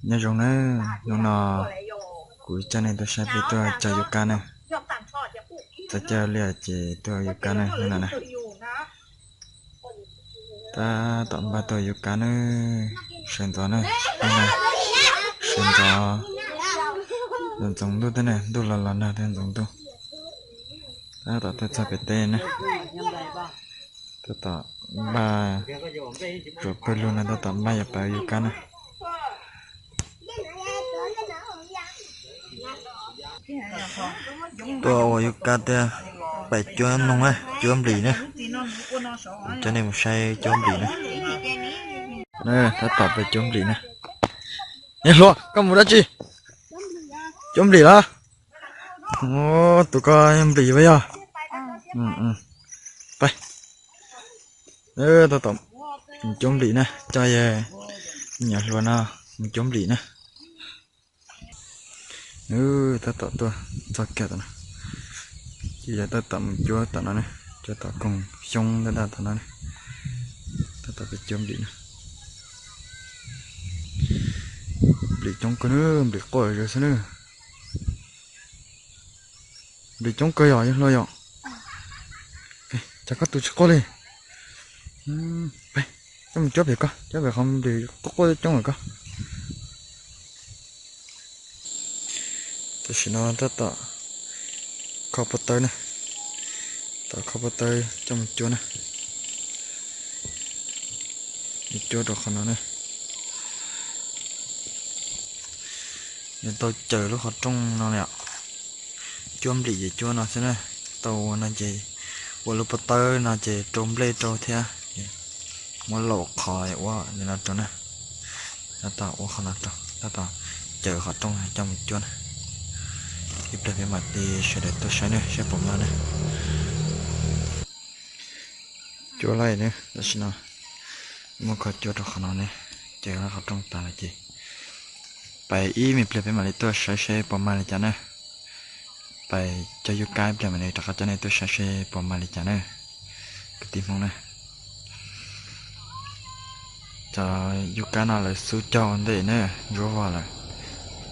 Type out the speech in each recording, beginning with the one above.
Nyob zoo na, hnub no kuv coj nej tuaj saib peb tuaj cog yub kab na. Txog caij ua liaj ces tuaj yub kab na hnub no na. Tab tom npaj tuaj yub kab na, sawv ntxov na, sawv ntxov, ntxoov ntuj thiab na, ntuj los los nag thiab ntxoov ntuj. Tab tom tuaj txog pem teb na, tab tom npaj, tsuas pawg lug no tab tom npaj yuav pais yub kab na. Tuaj ua yub kab thiab pais cuab noog na, cuab nplis na. Coj nej mus saib cuab nplis na. Tab tom pais cuab nplis na. Niag hluas, koj mus dab tsi? Cuab nplis los? Tus ko nplis vas yog. Pais. Tab tom mus cuab nplis na, coj niam hluas no mus cuab nplis na. Tab tom tuaj txog kiag tom no, ces yog tab tom mus cuab tom no ne, cuab tom koog xyoob ntawm daj tom no ne. Tab tom pais cuab nplis na. Nplis coob kawg na, nplis quaj zom zaws xwb na. Nplis coob kawg yom, yog hluas yom. Cas koj tus tsis quaj li? Peb, koj mus cuab pem koj, cuab pem qhov nplis quaj quaj coob lawm koj. Tam sim no tab tom kho pob tawb na, tom kho pob tawb coj mus cuab na. Cuab rau qhov no na. Nws tau caws lub qhov rooj no li os. Cuab nplis ces cuab no xwb na. Tau ua no ces ua lub pob tawb no ces rau nplej rau thiab, muab laus qhov ua li no rau na. Tab tom ua qhov no rau, tab tom caws qhov rooj coj mus cuab na. Ib pliag peb mam li sawv daws tuaj saib na, saib puas mag na. Cuab laij na, tam sim no muab kho cuab rau qhov no ne, ces qhov rooj tas lawm ces pais ib me pliag peb mam li tuaj saib seb puas mag li cas na. Pais cog yub kab ib pliag mam li rov qab coj nej tuaj saib seb puas mag li cas na, kwv tij Hmoob na. Cov yub kab no lawv xub cog ua ntej na, ntsuab vog lawm,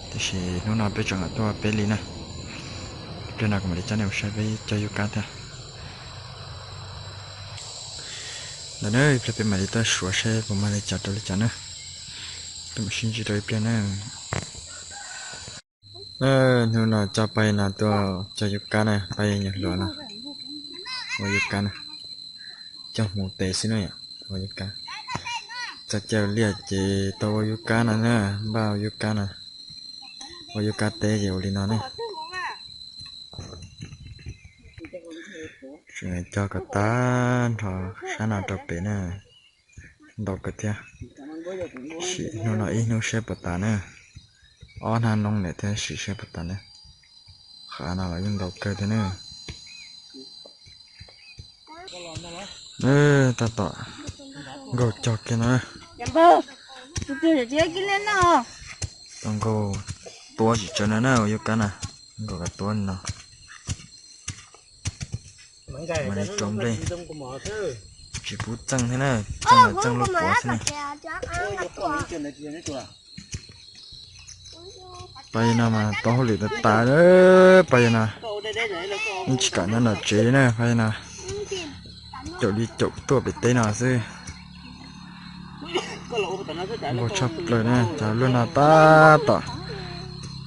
tiam sis hnub no peb tseem tuaj peb li na. Ib pliag no kuv mam li coj nej mus saib peb cog yub kab thiab. Ntawm no ib pliag peb mam li tuaj suav seb puas mag li cas rau li cas na. Peb mam sib ntsib rau ib pliag na. Hnub no coj pab no tuaj cog yub kab na, pab yawg hluas no ua yub kab na, cog hmuv tes xwb na yom, ua yub kab. Txog caij ua liaj ces tau ua yub kab no na, npaj ua yub kab no, ua yub kab teb ces ua li no ne. Tseem cog kom tag nrho sab no rau pem na, ntau kawg thiab. Sim hnub no ib hnub saib puas tas na, ob hnab noob lawm thiab sim saib puas tas na. Qhov no los yeej ntau kawg thiab na. Tab tom nkaug cog kiag no. Tau nkaug tuab tsis tsawg no na, ua yub kab na, nkaug kom tuab no. Mam li rau nplej, tsis pub txeej thiab na, txeej los txeej lub puav xwb na. Pab yawg no mas tau hauj lwm tas tas, pab yawg no yeej tsis kam nyob nram tsev na, pab yawg no caum li caum tuaj pem teb no xwb. Nkaug tshaj plaws na, cov luaj no tab tom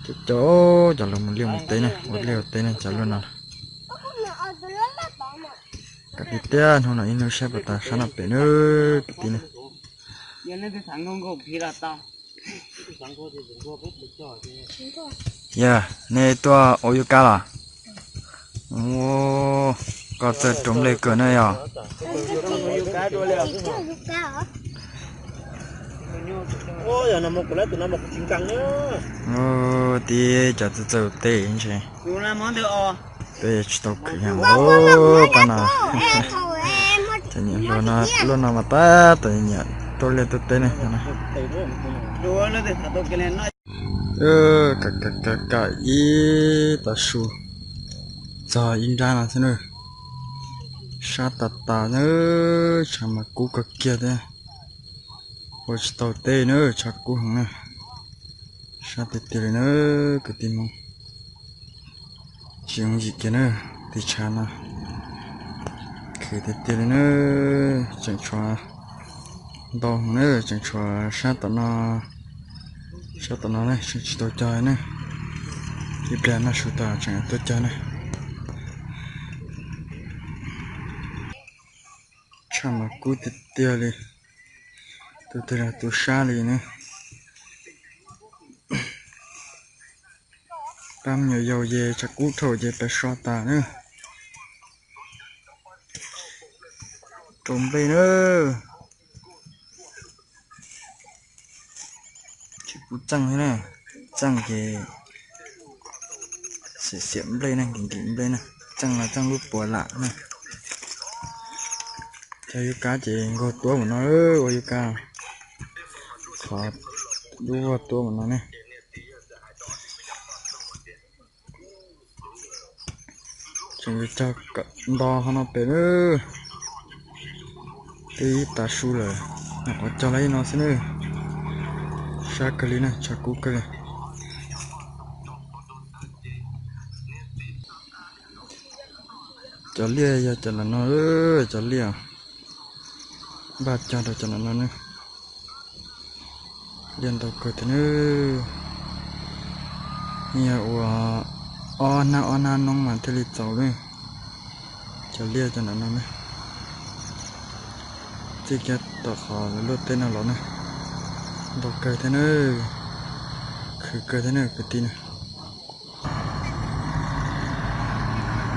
caum caum cov luag mus liaj mus teb na, ua liaj ua teb na cov luaj no. Kom tiag tiag hnub no ib hnub saib puas tas sab no pem na, kwv tij na. Yog nej tuaj ua yub kab los? Koj txawj rau nplej kawg na yog. Tib cov txawj txawj teb ntshe peb tsis tau khwv yog pab no. Cov niam hluas no luaj no mas tab tom nyiam tuaj liaj tuaj teb ne. Kam kam kam ib tag su txog ib nrab no xwb na. Sab tas tas na, tshav mas kub kawg kiag thiab. Ua tsis tau teb na, tshav kub heev na. Sab tiag tiag li na, kwv tij Hmoob. Tsis yooj yim kiag na, tiv tshav no. Khwv tiag tiag li na, tseem tshuav ntau heev na, tseem tshuav sab tom no, sab tom no na tseem tsis tau cog na. Ib pliag noj su tas tseem tuaj cog na. Tshav mas kub tiag tiag li, tus twg los tus sab li na. Pab me nyuam yaus ces tshav kub dhau ces pais so tas na. Rau nplej na. Tsis pub txeej thiab na, txeej ces xiam xiam nplej na, nkim nkim nplej na, txeej los txeej lub puav lam na. Cog yub kab ces nkaug tuab mus no, ua yub kab, qhov lub vog tuab mus no ne. Tseem yuav cog nto qhov no pem na. Twb ib tav su lawm, nyuam qhuav cog los ib no xwb na. Sab kawg li na, tshav kub kawg li. Cov liaj yog cov lam no, cov liaj npaj cog rau cov lam no na. Liaj ntau kawg thiab na. Yog ua ob hnab ob hnab noob mas thiaj li txaus na. Cov liaj cov lam no na. Txij kiag tom qhov lawv luaj teb no los na, ntau kawg thiab na, khwv kawg thiab na kwv tij na.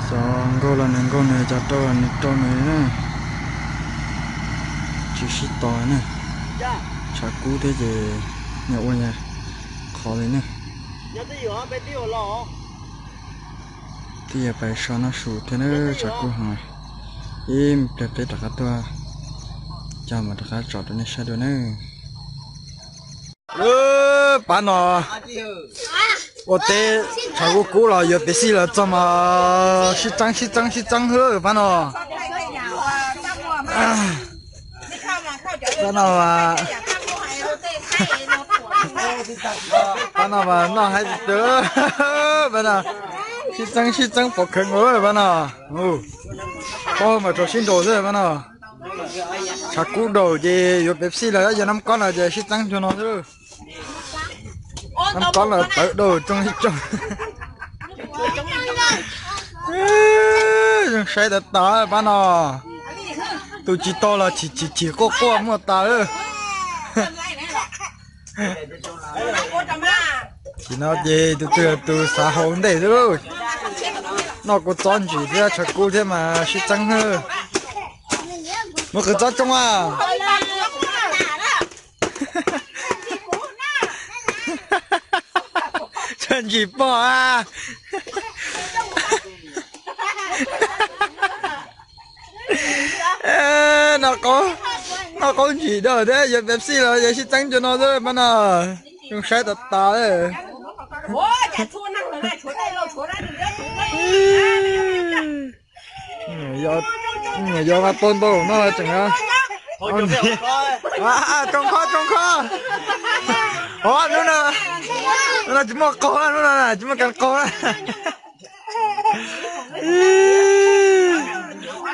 Xyov nkaug los nws nkaug nws, cog rau los nws rau nws na. Tsis sib tos na. Tshav kub thiab ces nyias ua nyias qhov li na. Twb yog pais so noj su thiab na, tshav kub heev. Ib pliag peb rov qab tuaj cog mas rov qab tsom rau nej saib dua na. Pab no ua teb tshav kub kub los yuav pev xij los txog mas sib txeeb sib txeeb sib txeeb xwb pab no. Pab no, pab no mas noj haib tiag, pab no sib txeeb sib txeeb pom khawv nkaus pab no. Paub mas rau sib nraus xwb pab no. Tshav kub daus ces yuav pev xij los yog nab kob no ces sib txeeb cuag no xwb. Nab kob los tawv daus tsoog li tsoog. Zoo saib tas tas pab no. Tus tsis tau los chim chim chim quaj quaj muaj tas. Tam sim no ces tus twg tus xav haus ntej xwb lauj. Noj kua txob ntsim thiab tshav kub thiab mas sib txeeb xwb. Muab qhwv txob tsoo a. Tshav ntsim pog a. Noj qaub ntsim dawb thiab yuav pev xij los yog sib txeeb cuag no xwb pab no. Zoo saib tas tas. Yog mas tau ntau no tseem tsoo khob tsoo khob. Hnub no tsis muaj qaug, hnub no tsis muaj kas qaug.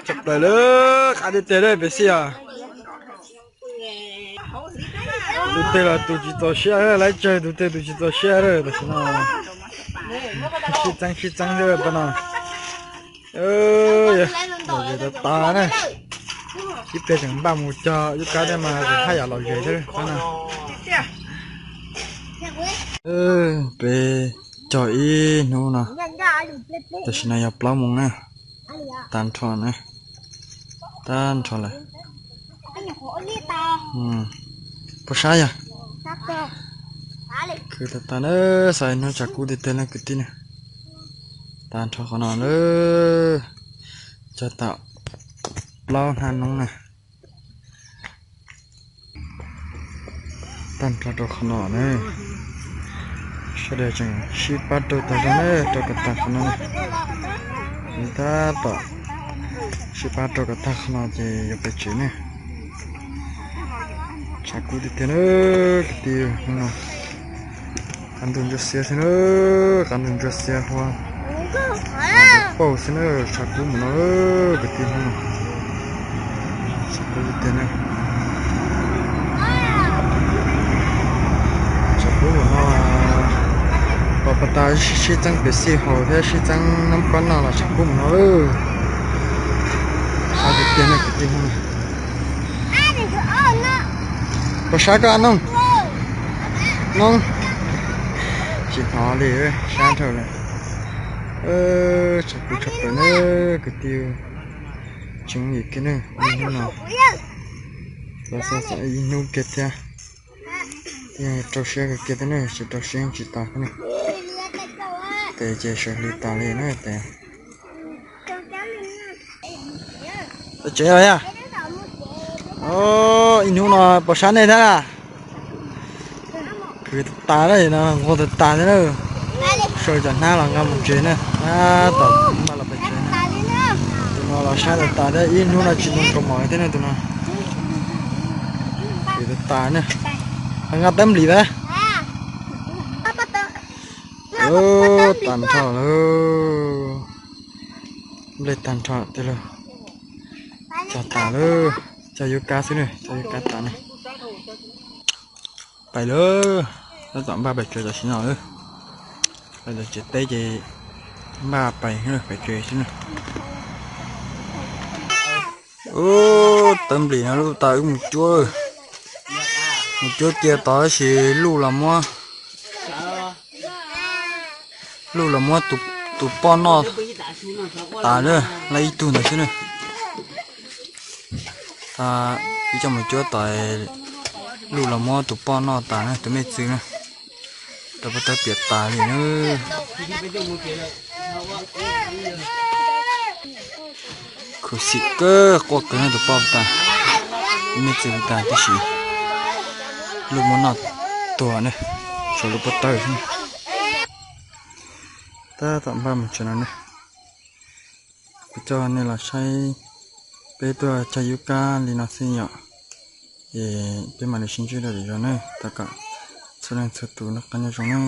Tshaj plaws lawm, qab tiag tiag lawm peb xij os. Tus twg los tus tsis txaus siab, lawv tsawg tus twg tus tsis txaus siab lawm tam sim no. Sib txeeb sib txeeb xwb pab no. Lom zem tas tas na. Ib pliag tseem npaj mus cog yub kab thiab mas tseem haj yam lom zem thiab pab no. Peb cog ib hnub no, tam sim no yog plaub moos na. Tag nrho na, tag nrho lawm. Puas sab yog? Khwv tas tas na, xav hnub tshav kub tiag tiag na kwv tij na. Tag nrho qhov no na, cog tau plaub hnab noob na. Tag nrho rau qhov no na, sawv daws tseem sib pab rau tag zog na, rau kom tag qhov no na. Tab tom sib pab rau kom tag qhov no ces yuav pem tsev na. Tshav kub tiag tiag na, kwv tij hnub no. Qab ntug ntsuab xiab xwb na, qab ntug ntsuab xiab huab pauj xwb na, tshav kub mus no kwv tij. Tshav kub tiag na. Tshav kub mus no, pom pas tas sib txeeb pem xij haus thiab sib txeeb nab kob noj los tshav kub mus no. Sab tiag tiag na kwv tij. Puas sab koj a Noog? Noog, tsis hnov li, sab dhau lawm. Tshav kub tshaj plaws na kwv tij. Tseem yim kiag na, ib hnub no los xav xav ib hnub kiag thiab. Rau siab kawg kiag thiab na, tsis rau siab tsis tas thiab na. Tes ces sawv hli tas li na tes. Tsev los yog? Ib hnub no puas sab nej thiab? Khwv tas tas no, nquag tas tas thiab na. Sau cov hnab los nqa mus tsev na, tab tom npaj los pem tsev na. Tus no los sab tas tas thiab, ib hnub no tsis nto nkaus mov thiab na tus no. Khwv tas tas na. Nqa tawb nplis a. Tag nrho lawm. Nplej tag nrho tiag lauj. Cog tas lawm, cog yub kab xwb na, cog yub kab tas na. Pais lawm, tab tom npaj pem tsev tam sim no lawm. Pais tsev teb ces npaj pais pem tsev xwb na. Ub, tawb nplis no lub tas wb mus cuab, mus cuab cia tod tab sis luj los muab, luj los muab tus poj noj tas na, lawv ib tug ntawd xwb na. Wb coj mus cuab tas, luj los muab tus poj noj tas na, tus me txwv na. Rau pov tawb piam tas li na. Khuv xim kawg, quaj kawg na tus poj tas, tus me txwv tas tib si. Luj muab noj tuag na, tshuav lub pov tawb xwb. Tab tom npaj mus tsev no ne. Kuv coj nej los saib peb tuaj cog yub kab li no xwb yom. Es peb mam li sib ntsib dua lwm zaus na, thov kom txhua leej txhua tus noj qab nyob zoo na.